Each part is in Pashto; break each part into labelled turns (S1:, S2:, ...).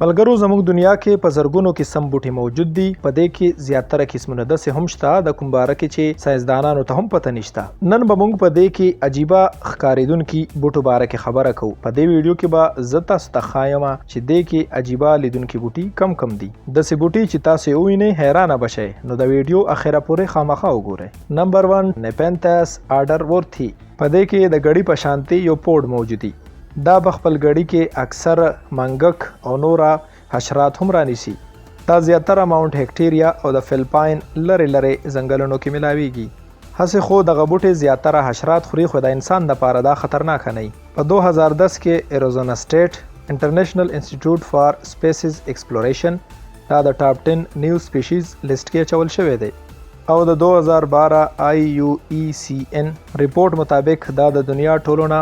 S1: ملګرو زموږ دنیا کې په زرګونو قسم بوټي موجود دي. په دې کې زیاتره قسمونه داسې هم شته د کوم باره کې چې ساینسدانانو ته هم پته نشته. نن به موږ په دې کې عجیبه ښکارېدونکي بوټو باره کې خبره کوو. په دې ویډیو کې به زه تاسو ته ښایم چې دې کې عجیبه لیدونکي بوټي کم کم دي، داسې بوټي چې تاسو یې ووینئ حیرانه به شئ. نو د ویډیو اخره پورې خامخا وګورئ. نمبر 1 نیپنتس آرډر ورثي. په دې کې د ګړي په شانتي یو پوډ موجودي. دا په خپل ګړي کې اکثر منګک او نوره حشرات هم رانیسي. دا زیاتره ماونټ هکټیریا او د فلپاین لرې لرې ځنګلونو کې ملاویږي. هسې خو دغه بوټی زیاتره حشرات خوري، خو د انسان دپاره دا خطرناکه نه. په 2010 کې ایروزونا سټیټ انټرنیشنل انسټیټیوټ فار سپیسز ایکسپلوریشن دا د ټاپ 10 نیو سپیشیز لیست کې اچول شوی دی، او د 2012 آی یو ای سی ان رپورټ مطابق دا د دنیا ټولو نه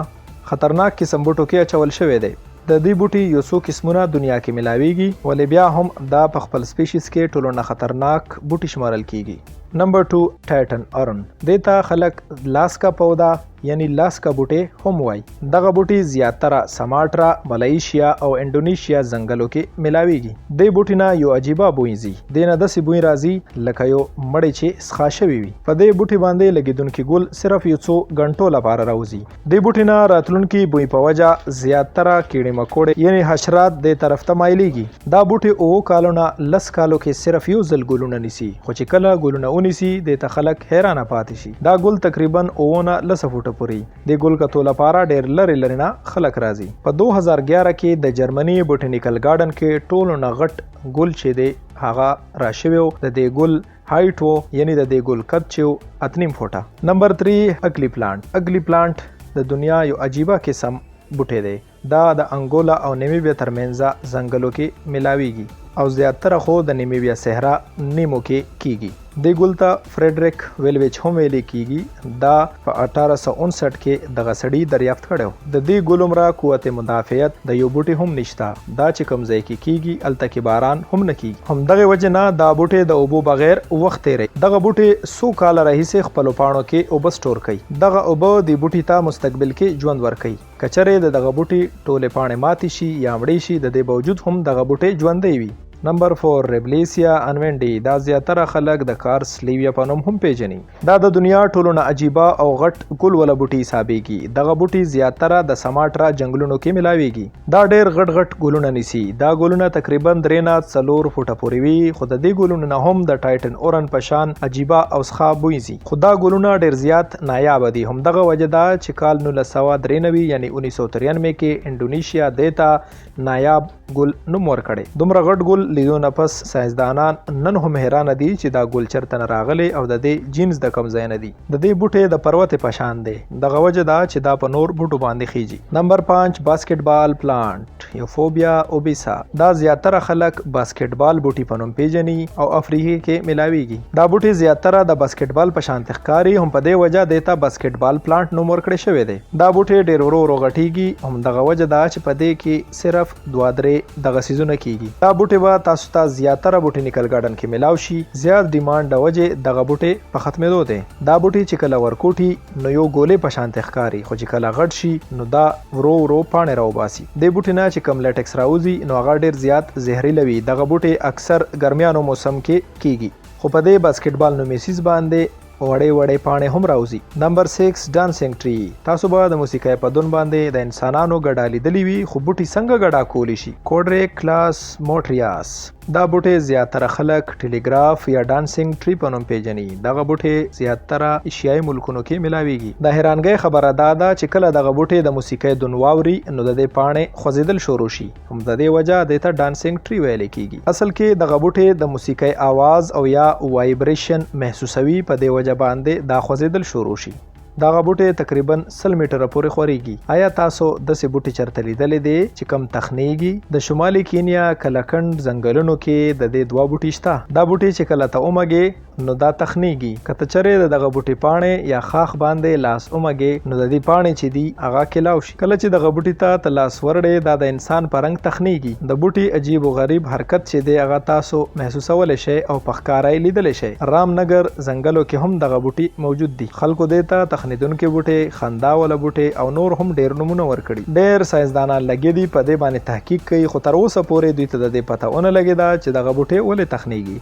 S1: خطرناک قسم بوټو کې اچول شوی دی. د دې بوټي یو څو قسمونه دنیا کې ملاویږي، ولې بیا هم دا په خپل سپیشیز کې ټولو نه خطرناک بوټي شمارل کیږي. نمبر 2 ټایټن ارن. دې ته خلک لاسکا پودا یعنی لاسکا بوټي هم وایي. دغه بوټي زیاتره سماټرا، ملایشیا او انډونیشیا ځنګلو کې ملاویږي. دې بوټي نه یو عجیبه بوی ځي، دې نه داسې بوی راځي لکه یو مړی چې څښا شوی وي. په دې بوټي باندې لګېدونکي ګل صرف یو څو غنټو لپاره راوځي. دې بوټي نه راتلونکي بوی په وجه زیاتره کیړې مکوړې یعنی حشرات دې طرف ته مایلیږي. دا بوټي 7 کالو نه 10 کالو کې صرف یو ځل ګلونه نیسي، خو چې کله ګلونه ونیسي دې ته خلک حیرانه پاتې شي. دا ګل تقریبا 7 نه 10 فوټه پورې. دې ګل کتو لپاره ډېر لرې لرې نه خلک راځي. په 2011 کې د جرمني بوټینیکل ګارډن کې ټولو نه غټ ګل چې دی هغه را شوی و. د دې ګل هایټ و یعنی د دې ګل قد چې و 8.5 فوټه. نمبر 3 اګلی پلانټ. اګلی پلانټ د دنیا یو عجیبه قسم بوټی دی. دا د انګولا او نیمیبیا ترمنځ ځنګلو کې ملاویږي او زیاتره خو د نیمیبیا صحرا نیمو کې کیږي. دې ګل ته فریډریک ویلویچ هم ویل کیږي. دا په 1859 کې دغه سړي دریافت کړی. د دې ګل عمره قوت مدافعت د یو بوټي هم نشته. دا چې کوم ځای کې کیږي هلته کې باران هم نه کیږي. هم دغه وجه نه دا بوټی د اوبو بغیر وخت تیروي. دغه بوټی څو کاله راهیسې خپلو پاڼو کې اوبه سټور کوي. دغه اوبه دې بوټي ته مستقبل کې ژوند ورکوي. که چېرې د دغه بوټي ټولې پاڼې ماتې شي یا مړې شي، د دې باوجود هم دغه بوټی ژوندی وي. نمبر 4 ریبلیسیا انوینډي. دا زیاتره خلک د کارس لیویا په نوم هم پیژني. دا د دنیا ټولو نه عجیبه او غټ ګل وله بوټي حسابیږي. دغه بوټي زیاتره د سماټرا جنګلونو کې ملاویږي. دا ډیر غټ غټ ګلونه نیسي. دا ګلونه تقریبا 3 نه 4 فوټه پورې وي، خو د دې ګلونو نه هم د ټایټن اورن په شان عجیبه او څښه بوی ځي. خو دا ګلونه ډیر زیات نایابه دي. هم دغه وجه ده چې کال 1993 یعنی 1993 کې انډونیشیا دې ته نایاب ګل نوم ورکړی. دومره غټ ګل لیدو نه پس ساینسدانان نن هم حیرانه دي چې دا ګل چرته نه راغلی او د دې جینز د کوم ځای نه دي. د دې بوټی د پروتې په شان دی. دغه وجه ده چې دا په نور بوټو باندې خیږي. نمبر 5 باسکټبال پلانټ یوفوبیا اوبیسا. دا زیاتره خلک باسکټبال بوټي په نوم پیژني او افریقې کې ملاویږي. دا بوټي زیاتره د باسکټبال په شان ښکاري، هم په دې وجه دې ته باسکټبال پلانټ نوم ورکړی شوی دی. دا بوټی ډیر ورو ورو غټیږي، هم دغه وجه ده چې په دې کې صرف 2-3 دغه سیزونه کیږي. دا بوټي به تاسو ته زیاتره بوټینیکل ګارډن کې ملاو شي. زیات ډیمانډ د وجې دغه بوټی په ختمېدو دی. دا بوټي چې کله ورکوټي نو یو ګولې په شان ښکاري، خو چې کله غټ شي نو دا ورو ورو پاڼې راوباسي. دې بوټي نه چې کوم لیټکس راوځي نو هغه ډیر زیات زهري وي. دغه بوټي اکثر ګرمیانو موسم کې کیږي، خو په دې باسکټبال نومي څیز باندې وړې وړې پاڼې هم راوځي. نمبر 6 ډانسینګ ټری. تاسو به د موسیقۍ په دون باندې د انسانانو ګډا لیدلی وي، خو بوټي څنګه ګډا کولی شي؟ کوډریک کلاس موټریاس. دا بوټی زیاتره خلک ټیلیګراف یا ډانسینګ ټری په نوم پیژني. دغه بوټی زیاتره ایشیایي ملکونو کې ملاویږي. د حیرانګۍ خبره دا ده چې کله دغه بوټی د موسیقۍ دون واوري نو د دې پاڼې خوځېدل شروع شي. هم د دې وجه دې ته ډانسینګ ټری ویل کیږي. اصل کې دغه بوټی د موسیقۍ आवाज او یا وایبریشن محسوسوي، په دې وجه باندې دا خوځېدل شروع شي. دغه بوټی تقریبا 100 میټره پورې خوریږي. آیا تاسو داسې بوټي چرته لیدلی دی چې کم تخنیږي؟ د شمالي کینیا کلکنډ ځنګلونو کې د دې دوه بوټي شته. دا بوټي چې کله ته ومږې نو دا تخنیږي. که ته چېرې د دغه بوټي پاڼې یا ښاخ باندې لاس ومږې نو د دې پاڼې چې دي هغه کلاو شي. کله چې دغه بوټي ته ته لاس ورړې دا د انسان په رنګ تخنیږي. د بوټي عجیب و غریب حرکت چې دی هغه تاسو محسوسولی شئ او په ښکاره یې لیدلی شئ. رام نګر ځنګلو کې هم دغه بوټي موجود دي. خلکو دې ته تخنیدونکي بوټي، خندا وله بوټي او نور هم ډیر نومونه ورکړي. ډیر ساینسدانان لګیا دي په دې باندې تحقیق کوي، خو تر اوسه پورې دوی ته د دې پته ونه لګیده چې دغه بوټي ولې تخنیږي.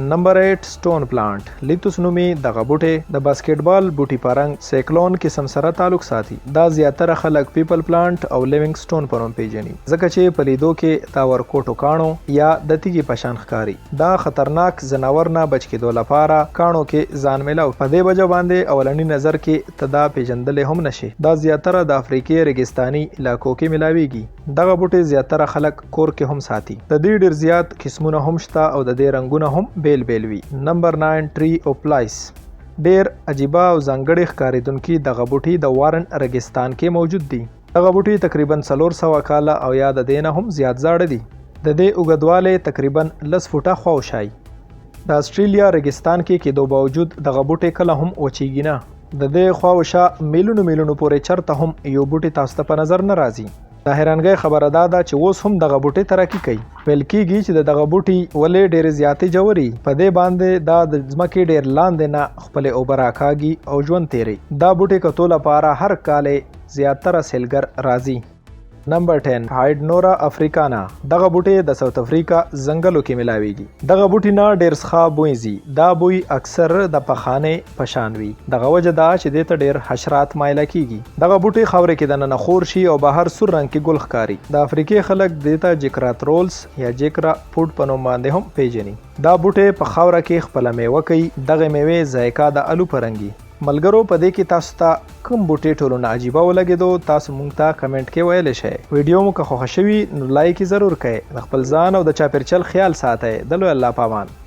S1: نمبر 8، سټون پلانټ. لیتوس نومي دغه بوټی د باسکټبال بوټي په رنګ سیکلون قسم سره تعلق ساتي. دا زیاتره خلک پیپل پلانټ او لیوینګ سټون په نوم پیژني، ځکه چې په لیدو کې دا ورکوټو کاڼو یا د تیږې په شان ښکاري. دا خطرناک ځناور نه بچ کېدو لپاره کاڼو کې ځان ملاو، په دې وجه باندې اولني نظر کې ته دا پیژندلی هم نشې. دا زیاتره د افریقې ریګستاني علاقو کې ملاویږي. دغه بوټی زیاتره خلک کور کې هم ساتي. د دې ډیر زیات قسمونه هم شته او د دې رنګونه هم بیل بیل وي. نمبر 9، ټری اوپلایس. ډیر عجیبه او ځانګړي ښکارېدونکي دغه بوټي د وارن رګستان کې موجود دي. دغه بوټي تقریبا 400 کاله او یا د دې نه هم زیات زاړه دي. د دې اوږدوالی تقریبا 10 فوټه خواوشای. د اسټرالیا رګستان کې کېدو باوجود دغه بوټی کله هم وچیږي نه. د دې خواوشا میلونو میلونو پورې چرته هم یو بوټی تاسو ته په نظر نه راځي. د حیرانګۍ خبره دا ده چې اوس هم دغه بوټی ترقي کوي. ویل کیږي چې د دغه بوټي ولې ډېرې زیاتې ژورې، په دې باندې دا د ځمکې ډېر لاندې نه خپلې اوبه راکاږي او ژوند تیروي. دا بوټي کتو لپاره هر کال زیاتره سیلګر راځي. نمبر 10، هایډنورا افریکانا. دغه بوټی د ساوت افریقا ځنګلو کې ملاویږي. دغه بوټي نه ډیر ښه بوی ځي. دا بوی اکثر د پخانې په شان وي. دغه وجه ده چې دې ته ډیر حشرات مایله کیږي. دغه بوټی خاورې کې دننه خور شي او بهر سور رنګ کې ګل ښکاري. د افریقې خلک دې ته جکراترولز یا جکرا پوټ په نوم باندې هم پیژني. دا بوټی په خاوره کې خپله میوه کوي. دغه میوې ذایقه د الو په رنګ وي. ملګرو، په دې کې تاسو ته کوم بوټی ټولو نه عجیبه ولګېدو؟ تاسو مونږ ته کمنټ کې ویلی شئ. ویډیو مو که خوښه شوي نو لایک یې ضرور کړئ. د خپل ځان او د چاپېرچل خیال ساتئ. د لوی الله په امان.